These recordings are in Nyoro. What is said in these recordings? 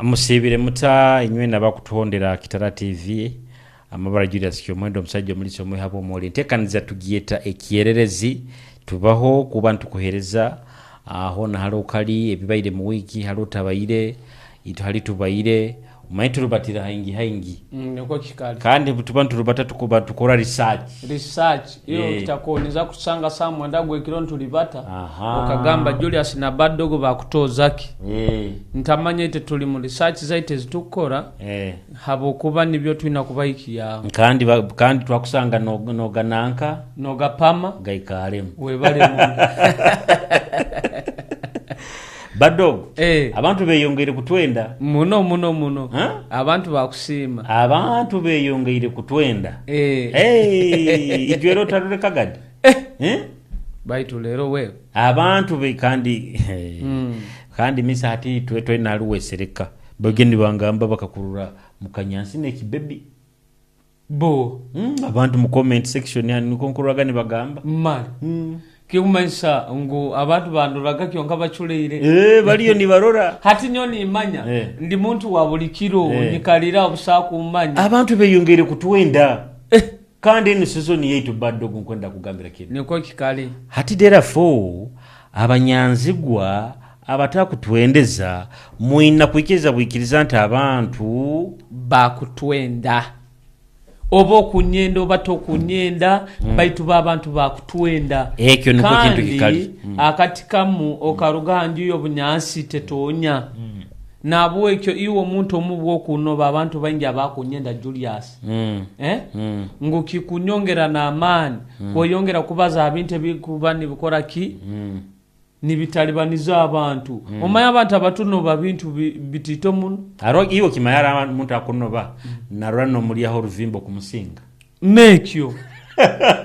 Musiibire muta inywena abakutuhondera Kitara TV? Amabara Julius Kyomwendo, omusajja omulisa omwihaba omwoli. Entekaniza tugyeta ekyererezi, tubaho kuba nitukuhereza hoona hali okali ebibaire mu wiiki, hali otabaire, itwe hali tubaire. Omanye turubatira haingi haingi. Nikwo kikali. Kandi obutuba niturubata tukuba nitukora research. Research iwe kitakwoniza kusanga saaha mwenda gw'ekiro nitulibata okagamba Julius na Badogo bakutoza ki? Ntamanya itwe tuli mu research zaitu ezitukukora habwokuba nibyo twina kubahikiaho. Kandi kandi twakusanga noga nanka? Nogapama. Gaikaremu. Webale muno. Badogo, abantu beyongeire kutwenda. Muno muno muno. Abantu bakusiima. Abantu beyongeire kutwenda. Hey, ijwe era otarure kagadi. Eh? Baitu leero we. Abantu be kandi kandi misa hati twe twena hali wesereka. Bageni bangamba bakakurura mukanyansi n'ekibebi. Bo. Abantu mu comment section hanu nikwo nkururaga nibagamba. Mali. Kikumanyisa ngu abantu bandoraga kyonka baculeire. Eh, baliyo nibarora. Hati nyowe nimanya ndi muntu wa buli kiro nyikalire aho busaho kummanya. Abantu beyongeire kutwenda. Kandi enu season yaitu badogo nkwenda kugambira kinu. Nikwo kikali. Hati therefore abanyanzigwa abatakutwendeza mwina kwikiriza bwikiriza nti abantu. Bakutwenda. Oba okunyenda oba tokunyenda, baitu bo abantu bakutwenda. Ekyo nikwo kintu Kandi kikali. akati kamu okaruga ha nju y'obunyansi tetonya. Nahabwekyo iwe omuntu omu bw'okunoba abantu baingi abakunyenda Julius, eh? Ngu kikunyongera n'amaani kweyongera kubaza ha bintu ebikuba nibikora ki? Nibitalibaniza abantu. Omanye abantu abatunoba bintu bitiito muno. Haroho iwe okimanya haroho omuntu akunoba narora nomuryaho oruvimbo kumusinga. Nekyo.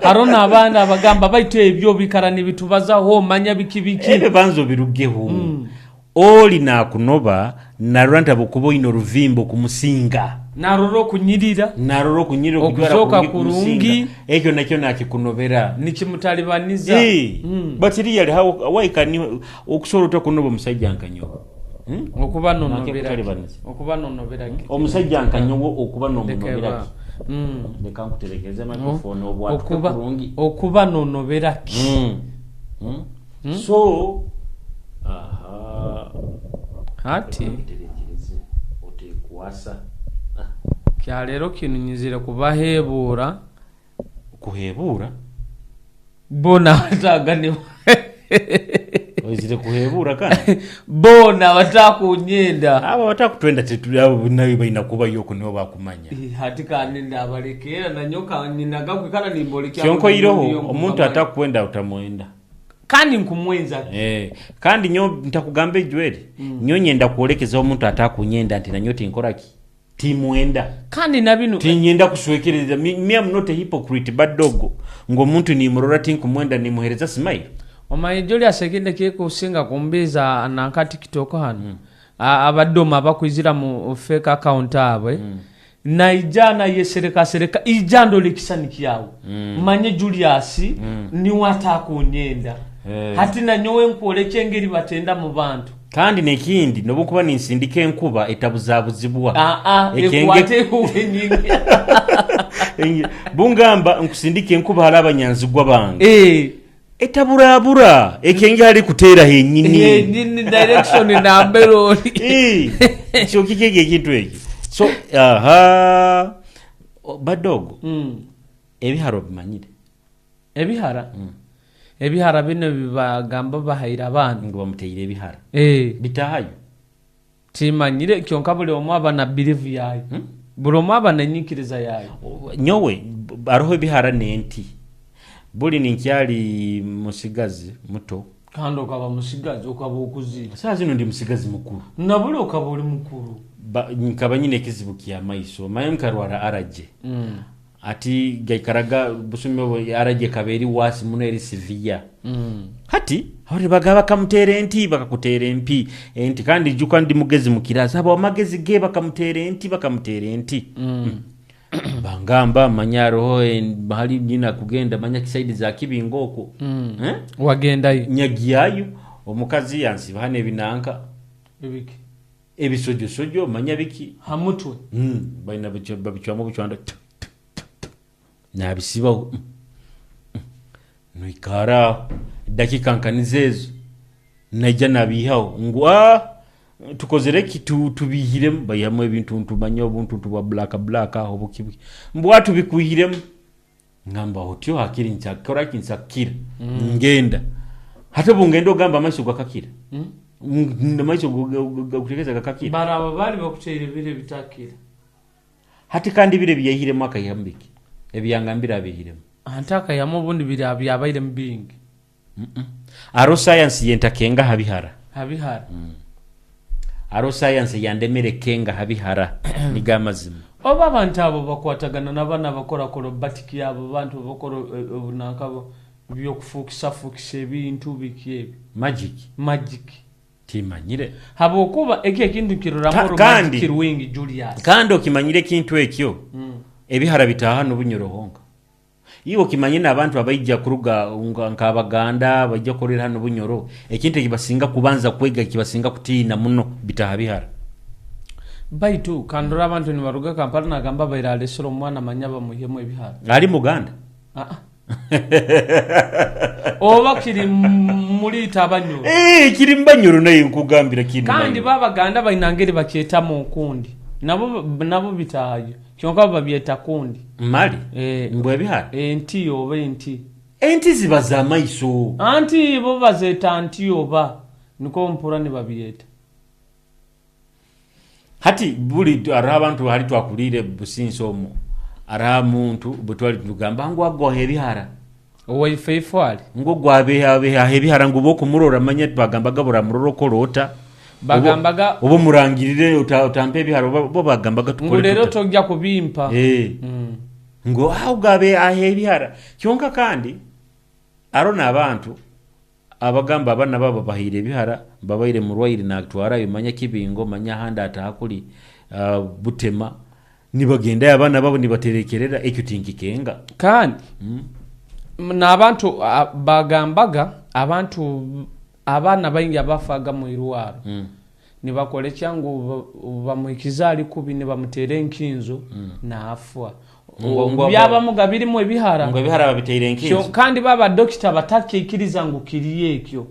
Haroho n'abandi abagamba baitu ebyo bikara nibitubazaho omanya biki biki. Ebyo banza obirugeho. Oli nakunoba narora nti habwokuba oine oruvimbo kumusinga. Narora okunyirira. Narora okunyirira okujwara Okuzooka kurungi kumusinga. kurungi. Ekyo nakyo nakikunobera. Nikimutalibaniza. But really how why can you okusobora ota kunoba omusaija nka nyowe? Okuba nonobera ki? Nakikutalibaniza. Okuba nonobera ki? Omusaija nka nyowe okuba Leka nomunobera eba. ki? Leka nkuterekereze microphone obwatuke Okuba kurungi. okuba nonobera ki? So aha Hati nkuterekereze otekwasa. Kyaleero kinu nyizire kubahebuura. Kuhebuura? Boona abataaganiwa. Oizire kuhebuura kandi? Boona abatakunyenda. Abo abatakutwenda abo nawe baina kubayo okwo nibo bakumanya. Hati kandi ndabaleka era nanyowe ka nyinaga kwikara nimbolekya Kyonka buli oiroho murundi omuntu nkukamanya. atakukwenda otamwenda. Kandi nkumwenza ki? Kandi nyowe ntakugamba ejweri, nyowe nyenda kwolekeza omuntu atakunyenda nti nanyowe tinkora ki? Timwenda. Kandi na binu. Tinyenda kuswekereza. Me am not a hypocrite badogo ngu omuntu nimurora tinkumwenda nimuhereza smile. Omanye Julius ekindi ekirikusinga kumbiiza nanka tiktok hanu, abadoma abakwizira mu fake account abo naija nayeserekasereka ija ndole ekisani kyawe manye Julius niwe atakunyenda. Hati nanyowe nkwolekye engeri batendamu bantu. Kandi n'ekindi, n'obu nkuba ninsindika enkuba etabuzabuzibwa, Aa, ekenge ekwate wenyini. Bungamba nkusindika enkuba hali abanyanzigwa bange, etaburabura, ekenge hali kuteera henyini. Henyini direction nambere ori. So kiki ekyo ekintu ekyo? So aha badogo, ebihara obimanyire? Ebihara? Ebihara binu ebi bagamba bahaire abaana. Ngu bamuteire ebihara. Ee. Bitahayo. Timanyire kyonka buli omu aba na belief yaye. Buli omu aba n'enyikiriza yaye. Nyowe haroho ebihara n'enti. Buli ninkyali musigazi muto. Kandi okaba musigazi, okaba okuzire. Saaha zinu ndi musigazi mukuru. Na buli okaba oli mukuru. Nkaba nyine ekizibu ky'amaiso. Omanye nkarwara allergy. Hati gaikaraga busumi obu allergy ekaba eri worse muno eri severe. Hati aho nibaga bakamuteera enti bakakuteera empi enti kandi ijuka ndi mugezi mu kirasi abo amagezi ge bakamuteera enti bakamuteera enti. Bangamba manya haroho hali nyina kugenda manya kisaidi za Kibingo okwo. Eh? Wagendayo. Nyagyayo omukazi yansiba hanu ebinanka. Ebiki? Ebisojosojo manya biki Ha mutwe. Balina babicwamu obucwanda tu, tu, tu, tu. Nabisibaho. Noikara aho dakika nkanizo ezo naija nabiihaho ngu tukozere ki? Tubihiremu baihamu ebintuntu manya obuntuntu bwa black black aho buki buki mbwa tubikwihiremu. Ngamba otyo hakiri nkyakora ki nsakira ngenda. Hati obu ngenda ogamba amaiso gakakira. Amaiso gakutekereza gakakira. Baraba bali bakuteire bire bitakira. Hati kandi bire ebyaihiremu akaihamu biki? Ebyangambire abihiremu. Anti akaihamu obundi biri byabairemu bingi. Aro sayansi yentakenga ha bihara. Ha bihara. Aro sayansi yandemere kenga ha bihara nigo amazima. Oba abantu abo bakwatagana nabana abakora akorobatics, abo bantu abakora obunanka byokufukisafukisa ebintu biki ebi. Magic. Magic. Timanyire. Habwokuba eki ekintu nkiroramu Kandi orumagic rwingi Julius. Kandi okimanyire ekintu ekyo, ebihara bitaaha n'obunyoro honka. Iwe okimanyire n'abantu abaija kuruga nk'Abaganda baija kukorera hanu Bunyoro, ekintu ekibasinga kubanza kwega ekibasinga kutiina muno bitaaha bihara. Baitu kandora abantu nibaruga Kampala nagamba abaire alesere omwana manya bamuihemu ebihara. Ali Muganda? Aa. Oba kiri muliita Abanyoro. Kiri mu Banyoro naye nkugambira kinu. Kandi bo Abaganda baina ngeri bakyetamu okundi. Nabo nabo bitaahayo. Kyonka bo babyeta kundi. Mali? Eh. Mbu ebihara? Enti oba enti. Enti ziba za maiso. Anti bo bazeta nti oba niko mpura nibabyeta. Hati buli hariho abantu hali twakuliire Businsi omu, hariho omuntu bwe twali nitugamba ngu agoha ebihara. Owaife ifo ali. Ngu ogu abeha ebihara ngu bwokumurora manya bagambaga buramurora okora ota. Bagambaga Oba omurangirire otampa ebihara oba bo bagambaga ngu tukore leero tuta. tojja kubimpa. Ngu ogu abeha ebihara. Kyonka kandi hariho n'abantu abagamba abaana babo babahaire ebihara babaire murwaire natwarayo manya kibingo manya ahandi ataha kuri Butema nibagendayo abaana babo nibaterekerera ekyo tinkikenga. Kandi n'abantu bagambaga abantu abaana baingi abafaga mu irwaro nibakorekya ngu bamuhikiza ali kubi nibamuteera enkinzo naafwa. Byabamuga birimu ebihara. Ngu ebihara babiteire enkinzo. Kandi ba abadokita batakiikiriza ngu kiriyo ekyo.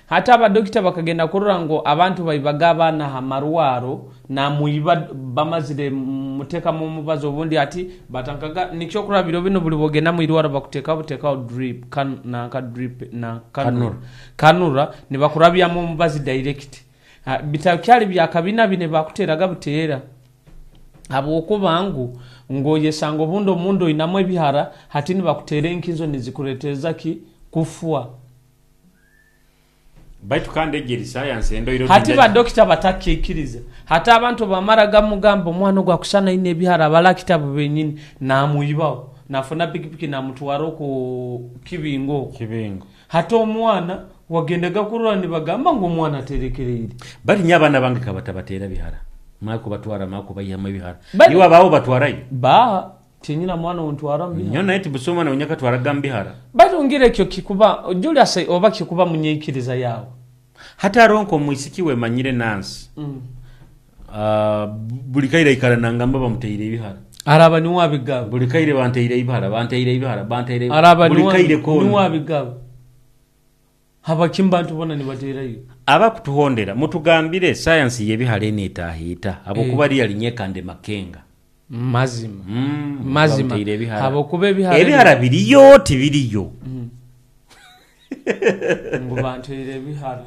Hati abadokita bakagenda kurora ngu abantu baibaga abaana aha marwaro namuiba bamazire mutekamu omubazi obundi ati batankaga nikyo okurora biro binu buli bwogenda mu irwaro bakutekaho butekaho drip nanka drip na kanura. Kanura nibakurabyamu omubazi direct. Bitakyali bya kabinabi nibakuteraga buteera. Habwokuba ngu ng'oyesanga obundi omundu oinamu ebihara hati nibakuteera enkinzo nizikuretereza ki kufwa. Baitu kandi egi eri sayansi endoire Hati badokita batakiikiriza. Hati abantu bamara gamugamba omwana ogu akusana aine ebihara abalakita abo benyini namuibaho nafuna pikipiki namutwara oku kibingo oku. Kibingo. Hati omwana wagendaga kurora nibagamba ngu omwana aterekereire. Bati nyo abaana bange kabatabateera bihara. Mara kubatwara mara kubaihamu ebihara. Iwe abaabo batwarayo? Ba tinyina mwana ontwara mu bihara. Nyowe naye tibusa omwana wenye akatwaraga mu bihara. Baitu ngira ekyo kikuba Julius oba kikuba munyaikiriza yaawe. Hati haroho nk'omwisiki wemanyire Nancy. Buli kaire aikara nangamba bamuteire ebihara. Araba niwe abigaba. Buli kaire banteire ebihara, banteire ebihara, banteire Araba buli kaire niwe koona. abigaba. Habaki bantu bona nibaterayo? Abakutuhondera mutugambire sayansi y'ebihara eno etaaha eta habwokuba really nyekande makenga. Mazima. Mazima. Bamuteire ebihara. Habwokuba ebihara Ebihara biriyo tibiriyo. Ngu banteire ebihara.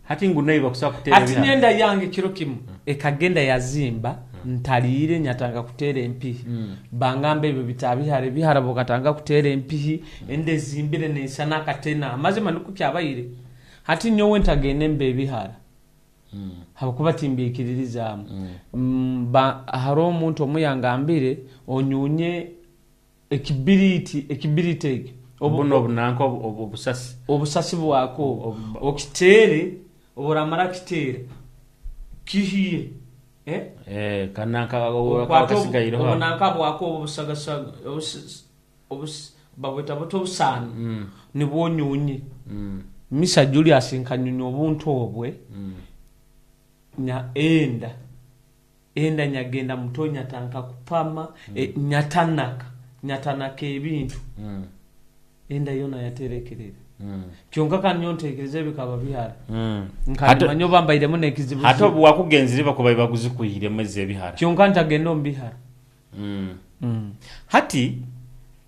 Hati ngu nayo bakusobola kuteera Hati ebihara. nyenda yange kiro kimu ekagenda yazimba ntaliire nyatanga kuteera empihi. Bangamba ebyo bitabihara ebihara bokatanga kuteera empihi enda ezimbire neisana akatena. Amazima niko kyabaire. Hati nyowe ntagende mbe ebihara. Habwokuba timbiikiririzaamu. Hariho omuntu omu yangambire onyunye ekibiriti, ekibiriti ekyo. Buno obunanka obusasi. Obusasi bwako. Okiteere, oburamara kiteera kihiye. Kananka Okwata akasigaireho. Obunanka bwako obusagasaga, babweta buta obusaano. Nibwo onyunye. Misa Julius nkanyunya obuntu obwe. Nya enda enda nyagenda muto nyatanka kupama, nyatanaka nyatanaka ebintu. Enda yona yaterekerera. Kyonka kandi nyowe ntekereza bikaba bihara. Nkanimanya oba mbairemu n'ekizibu. Hati obu wakugenzire bakuba baguzikwihiremu ez'ebihara. Kyonka ntagenda omu bihara. Hati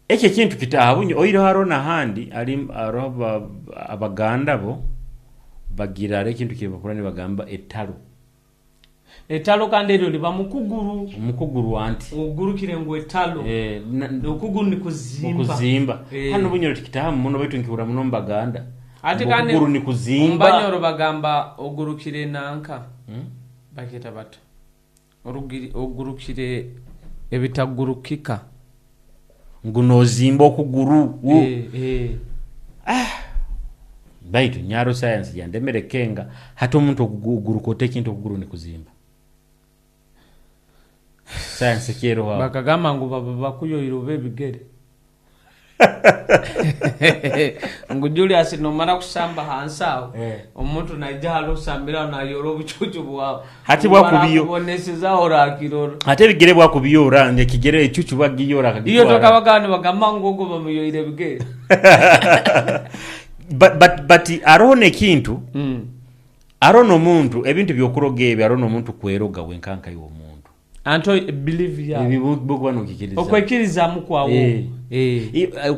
ekyo ekintu kitaaha bunyo oihireho haroho n'ahandi haroho Abaganda bo bagira hariho ekintu kibakura nibagamba etaro. Etalo kandi eryo liba mukuguru. Omukuguru anti. Ogurukire ngu etalo. Okuguru nikuzimba. Kuzimba. Hanu Bunyoro tikitahamu muno baitu nkihurra muno omu Baganda. Ate kandi okuguru nikuzimba. Omu Banyoro bagamba ogurukire nanka. Bakyeta bata? Ogurukire ebitagurukika. Ngu nozimba okuguru. Baitu nyaro science yandemere kenga hati omuntu oguruka ota ekintu okuguru nikuzimba. Science ekyeriho aho. Bakagamba ngu baba bakuyoire oba ebigere. Ngu Julius nomara kusamba hansi aho, omuntu naija hali osambire aho nayora obucucu bwawe. Hati bwakubiyo. Barakuboneseza aho orakirora. Hati ebigere bwakubiyora ekigere ecucu bwagiyora akagitwara. Iyo tokabaga nibagamba ngu ogu bamuyoire ebigere. But haroho n'ekintu, haroho n'omuntu ebintu by'okuroga ebi haroho n'omuntu kweroga wenka nka iwe omuntu. Anti believe yawe. Ebi bwokuba nokikiriza. Okwekirizamu kwawe.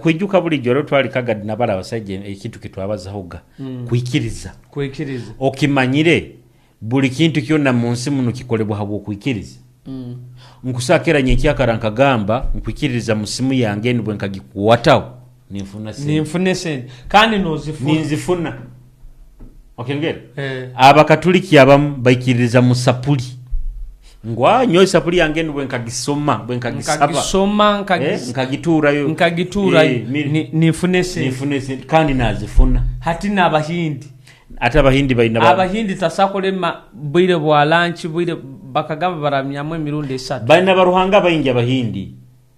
Kwijuka bulijo rero twali kagadi nabara abasajja ekintu kitwabazahoga. Kwikiriza. Kwikiriza. Okimanyire buli kintu kyona mu nsi muno kikolebwa habw'okwikiriza. Nkusakera nyenkyakara nkagamba nkwikiririza mu simu yange enu bwe nkagikwataho ninfuna sente. Ninfuna sente kandi nozifuna. Ninzifuna. Okengera? Abakatuliki abamu baikiririza mu sapuli. Ngu nyowe sapuli yange enu bwe nkagisoma, bwe nkagisaba. Nkagisoma, nkagituurayo. Nkagituurayo. Ninfuna sente. Ninfuna sente kandi nazifuna. Hati n'Abahindi. Ate Abahindi baina Abahindi tasakulema bwire bwa lunch bwire bakagamba baramyamu emirundi esatu. Baina baruhanga baingi Abahindi.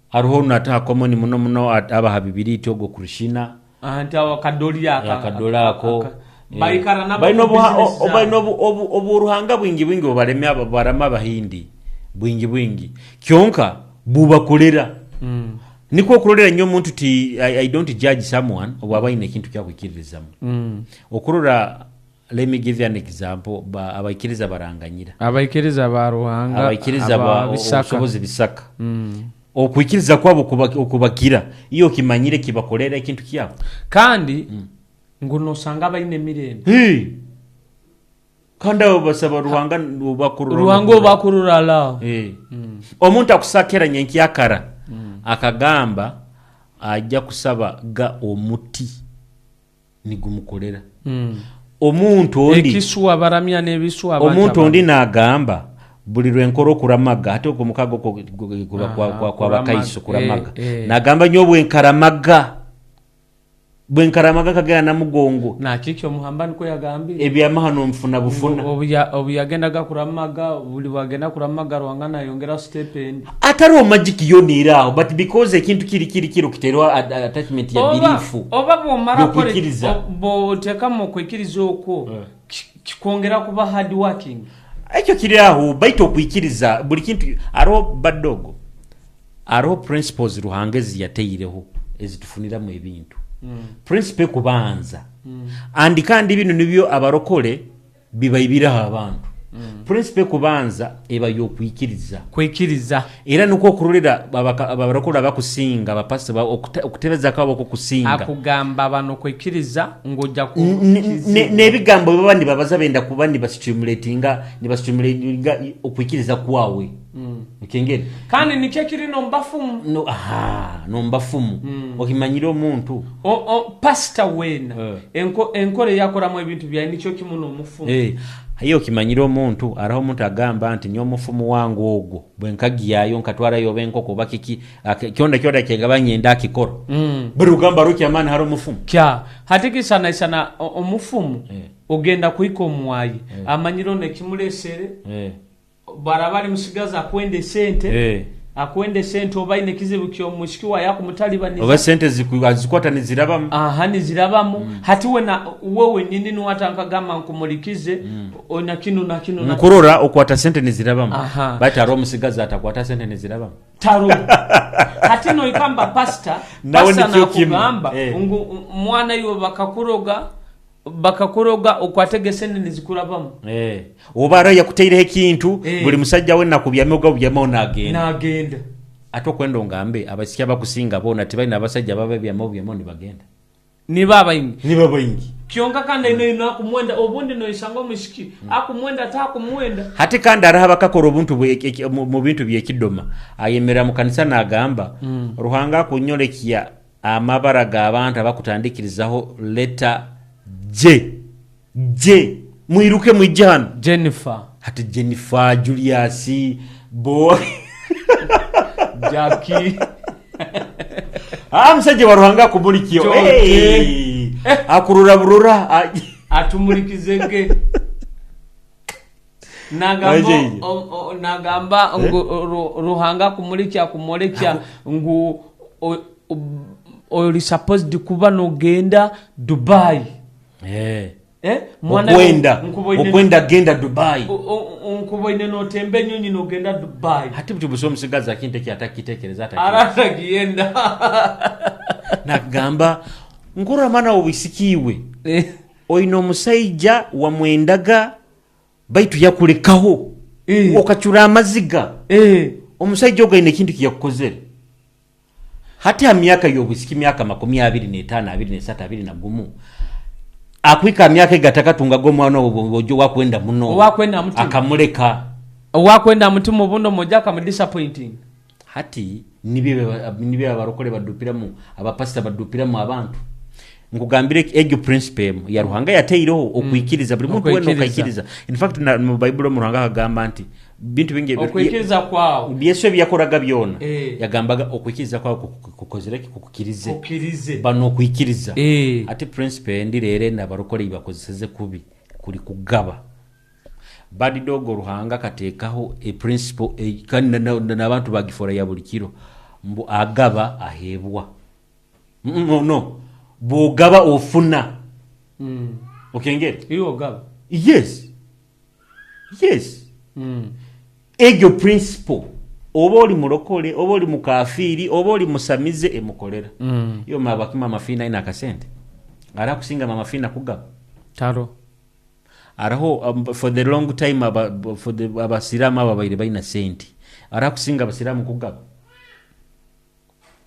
Haroho nataha common muno muno abaha bibiriti ogwo Krishna. Anti awo akadoli aka. Akadoli ako. Baikara nabo Baina business zabo. Baina oburuhanga bwingi bwingi obubaremya barama Abahindi bwingi bwingi. Kyonka bubakolera. Nikwo okurorera nyo omuntu ti I don't judge someone obwaba aine ekintu kyakwikiririzamu. Okurora let me give you an example abaikiriza baranganyira. Abaikiriza ba Ruhanga abaikiriza ba obusobozi bisaka. Okwikiriza kwabo okubakira iyo okimanyire kibakolera ekintu kyabo. Kandi ngu nosanga baine emirembe. Kandi abo basaba Ruhanga obakurura. Ruhanga obakurura lao. Omuntu akusakera nyenkyakara akagamba ajja kusaba ga omuti nigumukolera. Omuntu ondi ekiswa baramya n'ebiswa. Omuntu ondi nagamba buli lwenkora okuramaga hati ogwo mukago kuba kwa bakaiso kuramaga. Nagamba nyowe bwenkaramaga bwenkaramaga nkagenda Namugongo. Nakiki omuhamba nikwo yagambire. Ebyamahano nfuna bufuna. Obu yagendaga kuramaga buli bwagenda kuramaga Ruhanga nayongera step endi. Atariho magic yona eri aho but because ekintu kiri kiri kiri okitereho attachment ya belief. Oba bwomara bwotekamu okwikiriza okwo kikwongera kuba hard working. Ekyo kiri aho baitu okwikiriza buli kintu hariho badogo hariho principles Ruhanga eziyateireho ezitufuniramu ebintu. Principle ekubanza and kandi binu nibyo abarokore bibaibiraho abantu. Principle ekubanza eba y'okwikiriza. Kwikiriza. Era nikwo okurorera abarokore abakusinga abapasita okutebeza kwabo okukusinga. Akugamba bano kwikiriza ngu ojja n'ebigambo baba nibabaza benda kuba nibastimulatinga okwikiriza kwawe. Okengere. Kandi nikyo ekiri n'omubafumu. No, aha, n'omubafumu. Okimanyire omuntu. Pastor weena enkora eyakoramu ebintu byaye nikyo kimu n'omufumu. Aye okimanyire omuntu, hariho omuntu agamba nti nyowe omufumu wange ogwo bwe nkagyayo nkatwarayo oba enkoko oba kiki kyona kyona kyengaba nyenda akikora. Buri rugamba hariho kyamaani hariho omufumu. Kya hati kisanaisana omufumu ogenda kuhika omwayi amanyire ono ekimulesere. Bwaraba ali musigazi akwenda esente. Akwenda esente oba aine ekizibu ky'omwishiki waye akumutalibaniza. Oba sente azikwata nizirabamu. Aha nizirabamu. Hati we na we wenyini nuwe atankagamba nkumulikize oina kinu na kinu na Nkurora okwata sente nizirabamu. Aha. Baitu haroho omusigazi atakwata sente nizirabamu. Taroho. Hati nohika mba pastor, Nawe pastor nikyo kimu. nakugamba ngu mwana iwe bakakuroga, bakakuroga okwatege esente nizikurabamu. Oba haroho yakutaireho ekintu, buli musajja wena akubyamaho gabubyamaho nagenda. Nagenda. Ate okwenda ongambe abaisiki abakusinga boona tibaine abasajja abababyamaho byamaho nibagenda. Nibo abaingi. Nibo baingi. Kyonka kandi aine oine akumwenda, obundi noyesanga omwishiki akumwenda atakumwenda. Hati kandi haroho abakakora obuntu mu bintu by'ekidoma, ayemerera mu kanisa nagamba, Ruhanga akunyolekya amabara g'abantu abakutandikirizaho leta J. J. Mwiruke mwije hanu. Jennifer. Hati Jennifer, Julius, Bo. Jackie. Ah, musajja wa Ruhanga akumulikye. George. Hey! Akurora burora. Atumulikizege. Nagamba, Aje. nagamba ngu Ruhanga akumulikya akumolekya ngu oli supposed kuba nogenda Dubai. Mwana nkuboine Okwenda genda Dubai. Nkuboine notemba enyonyi nogenda Dubai. Hati buti busa omusigazi akintu eki atakitekereza ataki. Aratagiyenda. Nakugamba nkurora mwana w'obwisikiiwe. Oine omusaija wamwendaga baitu yakulekaho. Okacura amaziga. Omusaija ogu aine ekintu eki yakukozere. Hati ha myaka y'obwisiki myaka makumi abiri n'etaano, abiri n'esatu, abiri na gumu, akwika ha myaka egi atakatungaga omwana obu owakwenda muno. Owakwenda mutima. Akamuleka. Owakwenda mutima obundi omuja akamudisappointing. Hati nibyo abarokore badupiramu, abapasita badupiramu abantu. Nkugambire egyo principle emu ya Ruhanga yataireho okwikiriza buli muntu wena Okwikiriza. okaikiriza. In fact mu Bible omu Ruhanga akagamba nti bintu bingi Okwikiriza kwawe. Yesu ebi yakoraga byona yagambaga okwikiriza kwawe kukozire ki? Kukukirize. Kukirize. Bano okwikiriza. Ati principle endi rero enda abarokore ibakozeseze kubi kuri kugaba. Bad dog Ruhanga akatekaho e principle kandi n'abantu bagifora ya buli kiro mbu agaba ahebwa. No, no. Bwogaba ofuna. Okengere? Iwe ogaba. Yes. Yes. Egyo principle oba oli murokore oba oli mukafiiri oba oli musamize emukorera. Iyo mabaki Mama Fina aine akasente. Ara kusinga Mama Fina kugaba. Taro. Araho for the long time for the abasiramu aba baire baina sente. Ara kusinga abasiramu kugaba.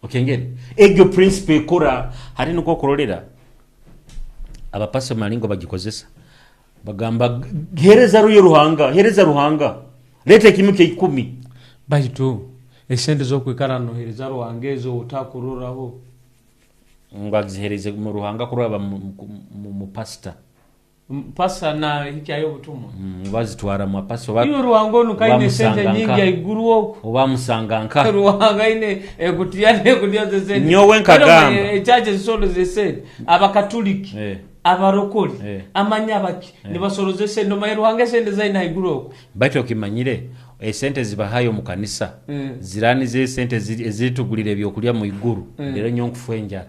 Okengere? Egyo principle ekora hari niko okurorera abapastor maringo bagikozesa. Bagamba hereza ruyo Ruhanga, hereza Ruhanga. Leta ekimu kya ikumi. Baitu esente z'okwikara nohereza Ruhanga ezo otakuroraho. Ngu azihereze mu Ruhanga kuraba mu pastor. Pastor na hikyayo obutumwa. Bazitwara mu pastor Iyo Ruhanga onu kaine bamusanga esente nyingi nka. aiguru oku. Obamusanga nka. Ruhanga aine ekutiya n'ekutiya z'esente. Nyowe nkagamba. Ero, echache zisolo z'esente. Abakatuliki. Abarokori. Amanya baki. Nibasoroza esente. Omaye Ruhanga esente zaine aiguru oku. Baitu okimanyire esente zibahayo mu kanisa. Zirani z'esente eziritugulira ebyokulya mu iguru. Rero nyo nkufa enjara.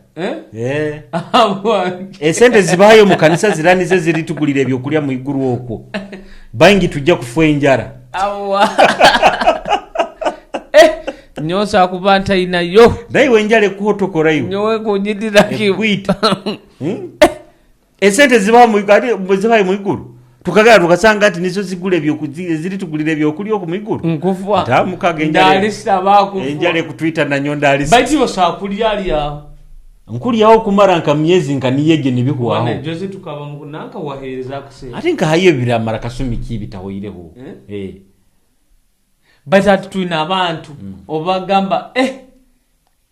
Esente zibahayo mu kanisa zirani ze ziritugulira ebyokulya mu iguru okwo. Baingi tujja kufa enjara. Awa. Nyosa kuba ntainayo. Naiwe enjara ekuhotokora iwe. Nyowe kunyitira ki. Ekuita. Esente zibaho mu iguru, ate zibaho mu iguru. Tukagala tukasanga nti nizo zigula eziritugulira ebyokulya oku mu iguru. Nkufa. Ntamukaga enjala. Ndalisa bakufa. Enjala ekutwita nanyo ndalisa. Baitu osakulya ali aho. Nkulyaho kumara nka myezi nka niyege nibihwaho. Wana Jose tukaba mu nanka wahereza akasente. Ate nka hayo biramara kasumi ki bitahoireho. Baitu ati twina abantu obagamba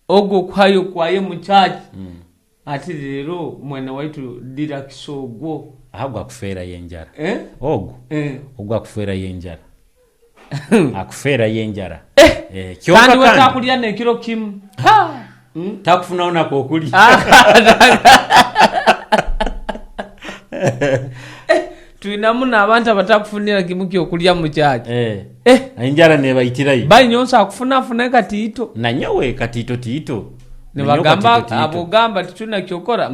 ogwo kuhayo kwaye mu church. Ati rero mwene waitu dira kisogwo. Ahagwa akufera yenjara. Ogwo. Ogwo akufera yenjara. Akufera yenjara. Kyonka Kandi we kandi. takulya nekiro kimu. Ha! Takufunaho nako okulya. Twinamu n'abantu abatakufunira kimu kyokulya mu kyaki. Eh. Eh. Enjara nebaitirayo. Banyonsa akufunafuna katiito. Nanyowe katiito tiito. Nibagamba abogamba tituna kyokora.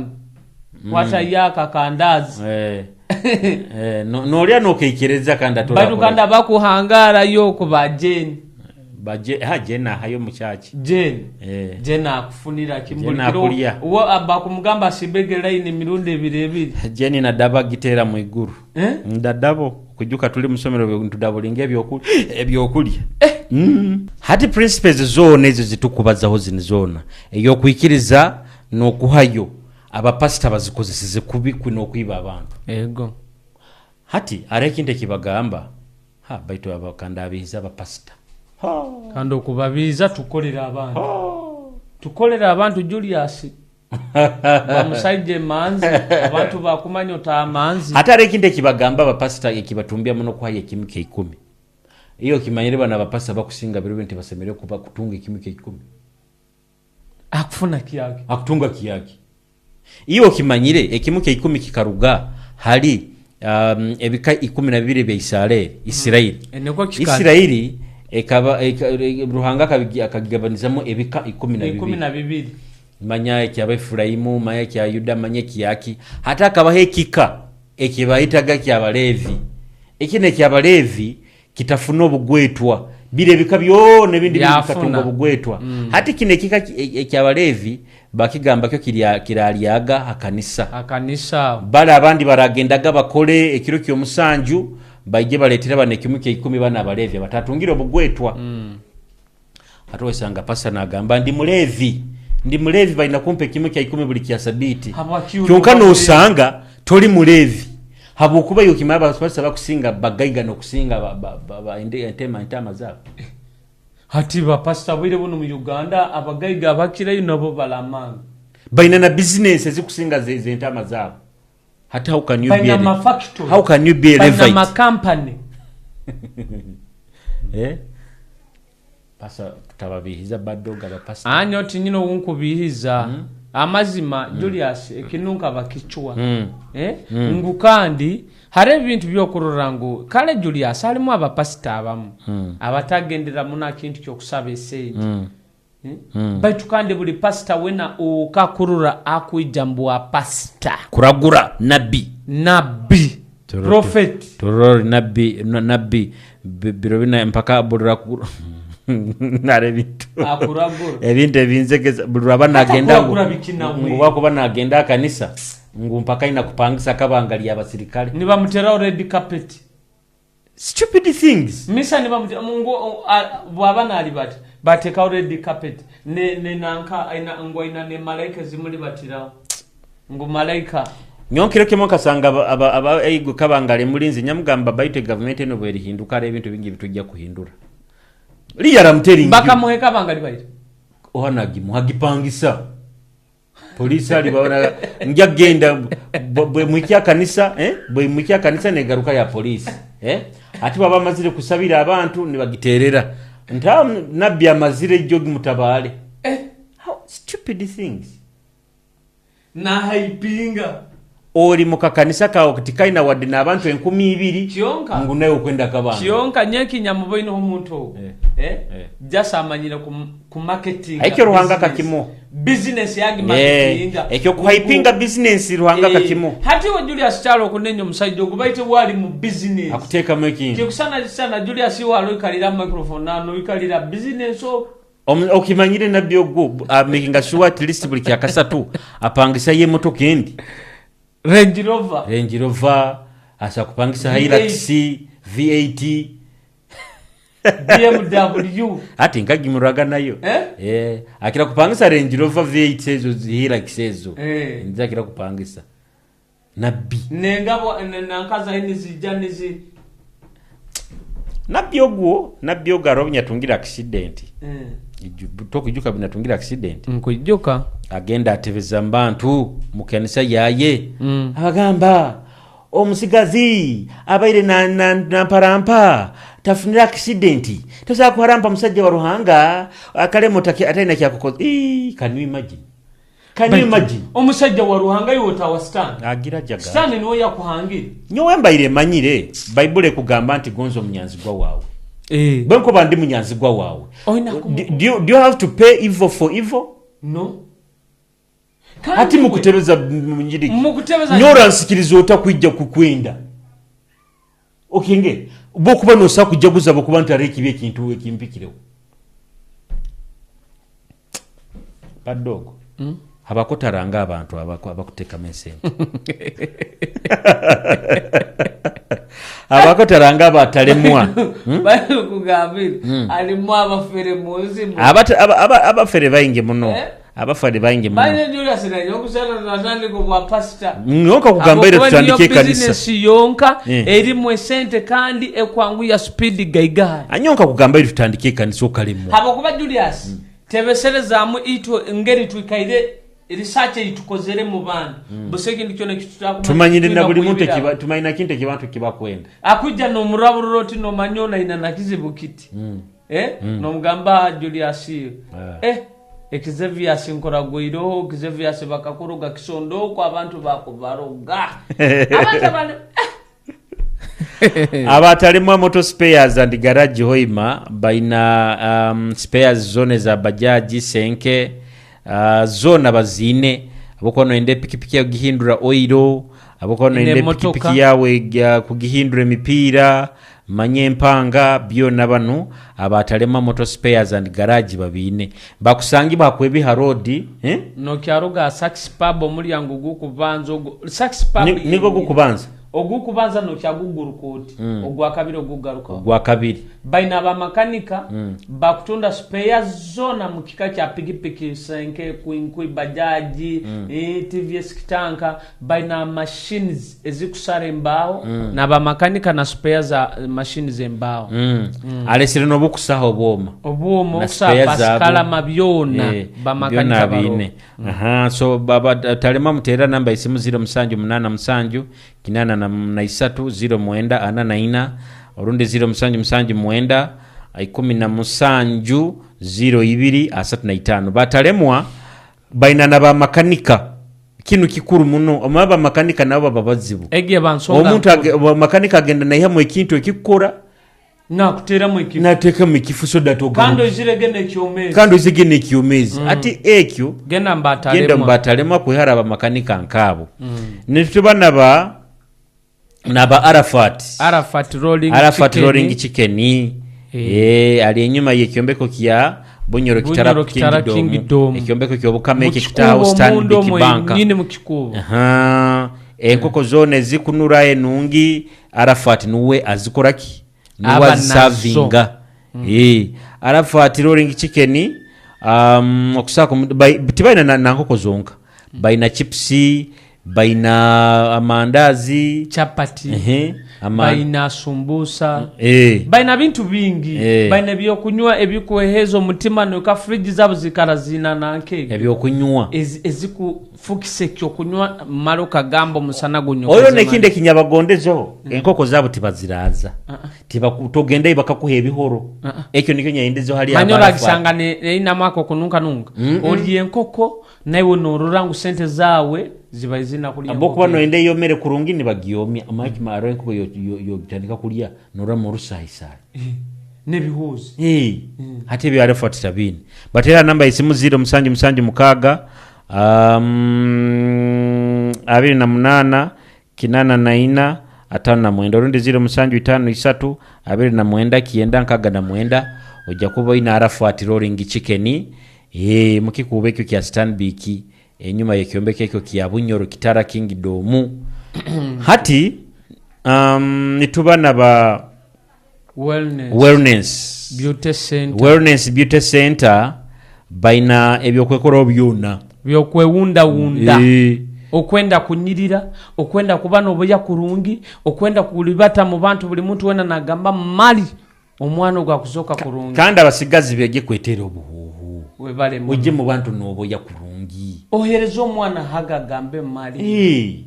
Kwata yaka kandazi. Eh. Eh, nolya nokeikereza kandi atora. Batu kandi abakuhangarayo kuba Jane. Baje ha Jane ahayo mu kyaki. Jane. Eh. Jane akufunira Jane kimbuli akulya. Uwo abakumugamba asibege line emirundi ebiri ebiri. Jane nadaba gitera mu iguru. Eh? Ndadabo kujuka tuli musomero tudabulinga ebyokulya ebyokulya. Eh. Hati principles zona ezo zitukubazaho zini zona eyokwikiriza n'okuhayo abapasita bazikozeseze kubi n'okwiba abantu. Ego. Hati hariho ekintu ekibagamba ha baitu abakanda abihiza abapasita. Kandi okubabiiza tukolera abantu. Tukolera abantu Julius. Bamusajja emanzi abantu bakumanya otamanzi. Hati hariho ekintu ekibagamba abapasita ekibatumbya muno kuhayo ekimu kya ikumi. Iyo kimanyire bano abapasita bakusinga biro bintu basemereire kuba kutunga ekimu kya ikumi. Akufuna kyaki. Akutunga kiyaki. Iyo kimanyire ekimu kya ikumi kikaruga hali ebika 12 bya Isiraeli. Isiraeli. Niko kikali. Isiraeli ekaba Ruhanga akagigabanizamu ebika ikumi na ikumi bibiri. Na bibiri. Manya ekyaba Efuraimu, manya ekya Yuda, manya ekiyaki. Hati akabaho ekika ekibayitaga kyabaleevi. Eki nekyabaleevi kitafuna obugwetwa. Biri ebika byona ebindi biri Byafuna. bikatunga obugwetwa. Hati kino ekika ekyabaleevi bakigamba kyo kiralyaga hakanisa. Akanisa. Bale abandi baragendaga bakole ekiro ky'omusanju baije baletera bano ekimu kya ikumi bana abaleevi abatatungire obugwetwa. Ate osanga pasa nagamba ndi muleevi, ndi muleevi balina kumpa ekimu kya ikumi buli kya sabiiti. Habwaki uri Kyonka muleevi? nosanga toli muleevi habwokuba iwe kimanya abapasita bakusinga bagaiga n'okusinga entama zaabo. Hati bapasita bwire buno mu Uganda abagaiga abakirayo nabo balamanga. Balina na bizinesi ezikusinga z'entama zaabo. Hati how can you be Balina a, amafactory. how can you be a Balina Levite? amakampani. Eh? Pasa tutababihiza badoga abapasita. Anyo oti nyine owunkubihiza. Amazima Julius ekinunka bakichwa. Eh? Ngu kandi hari ebintu byokurora ngu kale Julius harimu abapasita abamu abatagendera muna kintu kyokusaba esente. Eh? Baitu kandi buli pasita wena okakurura akwija mbu apasita. Kuragura nabbi. Nabbi. Prophet. Turori nabbi nabbi biro bina mpaka bulira nare ebintu. Akuragura. Ebintu ebinzegeza buli lwaba nagenda Akuragura bikina ngu wakuba nagenda akanisa ngu mpaka ina kupangisa kabanga lya basirikale. Nibamuteraho red carpet. Stupid things. Misa nibamutera mungu bwaba nali bati batekaho red carpet ne ne nanka aina ngu aina ne malaika zimuli batiraho. Ngu malaika Nyonkero kemo kasanga aba eigo kabangale mulinzi nyamugamba baitu government eno bwerihinduka ari ebintu bingi bitujja kuhindura. Liya ramteri bakamuhe kabanga libaita. Ohana gimuhagipangisa. Polisi ali baona nja genda bwe mwikya kanisa bwe mwikya kanisa negaruka ya polisi ati baba amazire kusabira abantu nibagiterera nta nabbi amazire jogi mutabale. How stupid things. Na haipinga Ori mukakanisa kawe tikaina wadde n'abantu 2,000 Kyonka. ngu nawe okwenda kabanga. Kyonka nyekinya muboine omuntu ogwo. Just amanyire ku marketing. Ekyo Ruhanga Business. kakimu. Business yagi marketing. Ekyo kuhypinga business Ruhanga kakimu. Hati we Julius Kyalo okunenya omusajja ogwo baite wali mu business. Akuteekamu ekintu. Kikusana kisana Julius walo ikalira microphone nano ikalira business o. Okimanyire nabbi ogwo, making sure at least buli kyakasatu apangisa ye emotoka endi. Range Rover. Range Rover, asa kupangisa V8. Hilux, V8. BMW. Ati nkagimuraga nayo. Akira kupangisa Range Rover V8 ezo, Hilux ezo. Nza akira kupangisa. Nabbi. Nengabo, nankaza hini zijja nizi. Nabbi ogwo, nabbi ogwo arobnya atungira accident. Tokujuka binatungira accident. Nkujuka. Agenda atebeza mbantu mu kanisa yaye. Abagamba omusigazi abaire na mparampa tafunira accident. Tosobola kuharampa musajja wa Ruhanga akalemo atalina kyakukoza. Can you imagine? Can you imagine? Omusajja wa Ruhanga iwe otawa Sitaani. Agira jaga. Sitaani niwe yakuhangire. Nyowe mbaire manyire Baibuli ekugamba nti gonza omunyanzigwa waawe. Eh. Bwe nkuba ndi munyanzigwa waawe. Oina Do you have to pay evil for evil? No. Hati mukutebeza njiri. Mukutebeza Nyowe oransikiriza ota kwija kukwenda. Okenge bwokuba nosa kujaguza bwokuba nti hariho ekibi ekintu ekimpikireho. Badogo. Abakotaranga abantu abakutekamu esente. Abakotaranga abatalemwa. Bakugambire alimu abafere munsi muno. Abafere baingi muno. Eh? Abafere baingi muno. Manye Julius naye okusala natandika obwa pastor. Nyoka kugamba ire Habwokuba niyo tutandike ekanisa. bizinesi yonka Eh. erimu esente kandi ekwanguya speed gaigaali. Anyonka kugamba ire tutandike ekanisa okalemwa. Habwokuba Julius tebeserezaamu itwe ngeri twikaire research eitukozere mu bantu busa ekintu kyona ekitutakumanya Tumanyire na tulina buli muntu kuibira. ekiba tumanyire na kintu ekibantu kibakwenda. Akujja nomuraburura oti nomanya ono aina na kizibu kiti. Eh? Nomugamba Julius eh Exevius nkoragwireho Exevius bakakuroga kisondoko abantu bakubaroga. Abantu abali Abatalemwa motor spares and garage Hoima baina spares zone za bajaji senke zona bazine abokuba noyenda epikipiki yawe kugihindura oiro, abokuba noyenda Ine epikipiki emotoka. yawe kugihindura emipiira manye empanga byona banu abatalemwa motor spares and garage babiine bakusangibwa hakwebiha road, eh? Nokyaruga Sax Pub omulyango gukubanza ogwo Sax Pub Nigwo gukubanza ogukubanza nokyaguguruka oti ogwakabiri ogugaruka ogwa kabiri baina abamakanika bakutunda spare zona mu kika kya pikipiki senke kwinkwi bajaji TVS kitanka baina machines ezikusara embaaho nabamakanika na spare za machines embaaho. Alesire n'obukusaho obwoma Obwoma na okusaba spare zaabo. pasikalama byona bamakanika byona baro. biine. Aha, so baba talema muteera namba isimu 0787 83 09 44 orundi 0779 17 02 35. Batalemwa baina na bamakanika kinu kikuru muno omaba bamakanika nabo baba bazibu. Egiye bansonga Omuntu makanika agenda naihamu ekintu ekikukora nakuteramu ekifu nateekamu ekifu so that kandi ogaruke. ozire genda ekyomezi Kandi ozige ekyomezi ati ekyo genda genda mbatalemwa mbatalema kwihara abamakanika nkaabo. Nituba naba Arafat. Arafat rolling Arafat chicken. Rolling Chicken. Ali enyuma y'ekyombeko kya Bunyoro Kitara Bunyoro Kitara Kingdom. Kingdom. Ekyombeko ky'obukama ekyo Mu kitaawo kikuubo Stanbic omunda Bank. omwenyini mu kikuubo. Aha. Enkoko zona ezikunura enungi Arafat nuwe azikoraki nuwe Aba azisavinga. Arafat Rolling Chicken okusaka tibaina na nkoko zonka baina chips baina amandazi chapati Ehe, baina sumbusa baina bintu bingi baina ebyokunywa ebikuheza omutima noka fridge zabo zikara zina nanke ebyokunywa ezikufukisa ekyokunywa mara okagamba omusana gunyo oyo nekindi ekinyabagondezeho enkoko zaabo tibaziraaza. Togendayo bakakuha ebihoro ekyo nikyo nyayendezeho hali manya Abarafat. oragisanga neinamu ako kununkanunka olya enkoko naiwe norora ngu sente zawe ziba zina kulya Abokuba enkoko. noyenda eyomere kurungi nibagyomya amakima aro enkoko yotandika kulya norama orusayisayi N'ebihuuzi. Hati ebyo Arafat sabini batera namba isimu 0776 28 84 59 orundi 0753 29 969 ojja kuba oyina Arafat Rolling Chicken mukikuubo ekyo kya Stanbic enyuma y'ekyombeko ekyo kya Bunyoro Kitara Kingdom. Hati nituba naba Wellness, Wellness Beauty Center. Wellness Beauty Center baina ebyokwekora byona Byokwewundawunda okwenda kunyirira okwenda kuba nobuya kurungi okwenda kulibata mu bantu buli muntu wena nagamba mali omwana ogwo akuzoka kurungi. Kandi abasigazi bege kwetera obuhuuhu Webale muno. ojje mu bantu noboya kurungi. Ohereza omwana haga agambe mali.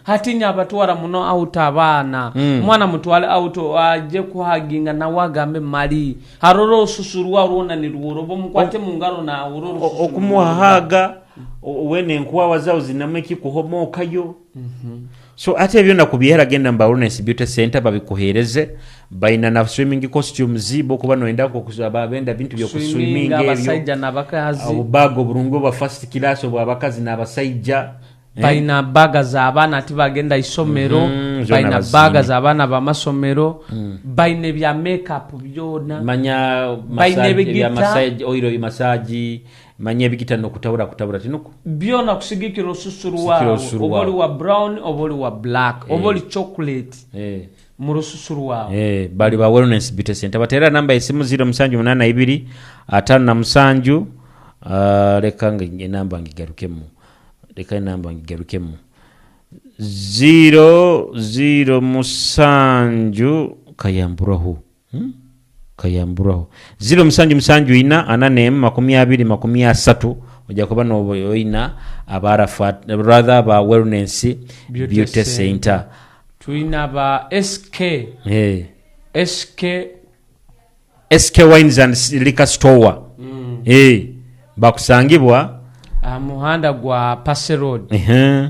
Hatinya abatwara muno auto abaana omwana mutwale auto aje kuhaginga nawe agambe mali harora osusu rwa rwona nirworoba omukwate mu ngaro nawe Okumuhahaga. Wena enkwawa zawe zinamu ekikuhomokayo. So ate ebyo byona kubyehera genda mu ba Wellness Beauty Center babikuhereze. Baina na swimming costumes bokuba noyenda benda bintu byokuswiminga ebyo. Abasaija n'abakazi. Obubaga oburungi obwa first class obw'abakazi n'abasaija. Baina baga z'abaana ati bagenda isomero. Zona Baina baziine. Baga z'abaana b'amasomero. Baina ebya makeup byona. Manya Baina massage, ebigita. ebya massage, oil massage, manya ebigita n'okutabura kutabura tinuko. Byona kusigikira orususu Kusigikira rwawe. orususu Oba oli rwawe. wa brown oba oli wa black oba oli chocolate mu rususu rwawe. Bali ba Wellness Beauty Center. Bateera namba esimu 0782 57, leka nga enamba ngigarukemu. Leka enamba ngigarukemu. 0 07 kayamburaho. Kayamburaho. 077 41 20 30 ojja kuba n'oina abarafa rather ba Wellness Beauty Beauty Center. Center. Tulina ba SK. SK. SK Wines and Liquor Store. Bakusangibwa Muhanda gwa Passe Road.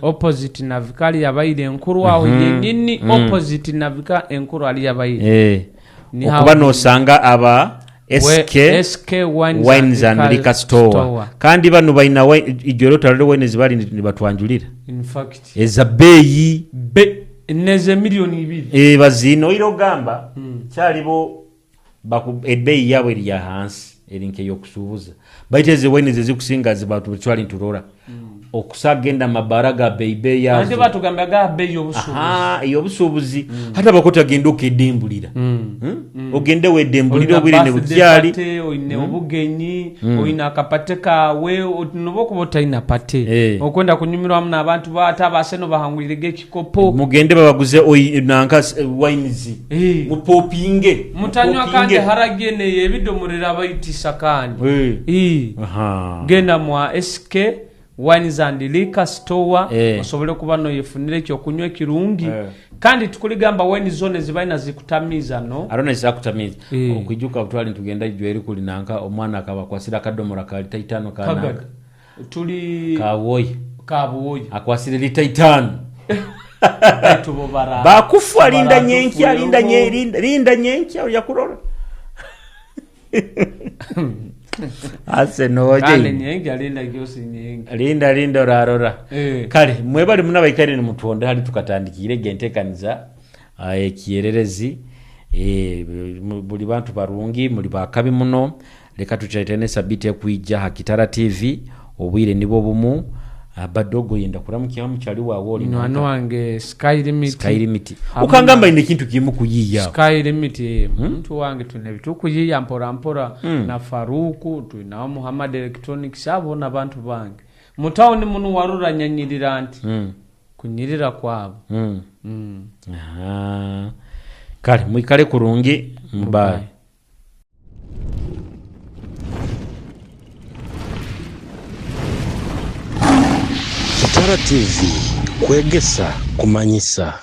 Opposite Navikali yabaire enkuru aho yenyini, opposite Navika enkuru ali yabaire. Ni Okuba how- nosanga aba SK SK Wines, Wines and Liquor Store. Store. Kandi bano baina ijoro tarale wine zibali nibatwanjulira. In fact, Eza beeyi. Be neze 2,000,000. Bazino iro gamba kyalibo ebbeeyi yaabwe eri ya hansi eri nk'ey'okusuubuza. Baitu ezi wine zezikusinga zibatu nturora. Okusagenda mabara ga beeyi beeyi Ate yazo. batugamba ga beeyi obusuubuzi. Aha, ey'obusuubuzi. Hata bakota agenda okedembulira. Ogende wedembulire obwire ne bukyali. Party, oine obugenyi, oine akapate kawe, noba okuba otalina pate. Okwenda kunyumirwamu n'abantu baate abaseno bahangwirege ekikopo. Mugende babaguze nanka wines. Mupopinge. Mutanywa Mupopinge. kandi haragene ebidomorera abaitisa kandi. Genda mwa SK Wines and Liquor Store osobole kuba noyefunira ekyokunywa ekirungi. Kandi tukuligamba wine zone zibalina zikutamiiza no. Arona zisakutamiiza. Okwijuka butwali ntugenda ijwe eri kuli nanka omwana akabakwasira akadomora ka lita 5 ka Kagada. nanka. Tuli Kawoyi. Kabuwoyi. Akwasire lita 5. Baitu bo bara. Bakufa linda Bara nyenkya, linda tufuyeho. nye, linda, linda nyenkya oya kurora. Ase noje. Kandi nyenkya linda gyosi nyenkya. Linda linda orarora. Kale mwebali muna baikare ni mutonde hali tukatandikire gentekaniza ekiyererezi. Buli bantu barungi muri bakabi muno. Leka tuchaitene sabite kuija Hakitara TV obwire nibo bumu. Badogo yenda kuramukia mukyali wawe oli Nywani nanka. wange Sky Limit. Sky Limit. Hamuna. Ukangamba ine kintu kimu kuyiya. Sky Limit, muntu wange tune bitukuyiya mpora mpora. Na Faruku tuina Muhammad Electronics abo n'abantu bange. Mu town muno warura nyanyirira nti. Kunyirira kwabo. Kale mwikale kurungi mbaye. Kitara TV kwegesa kumanyisa.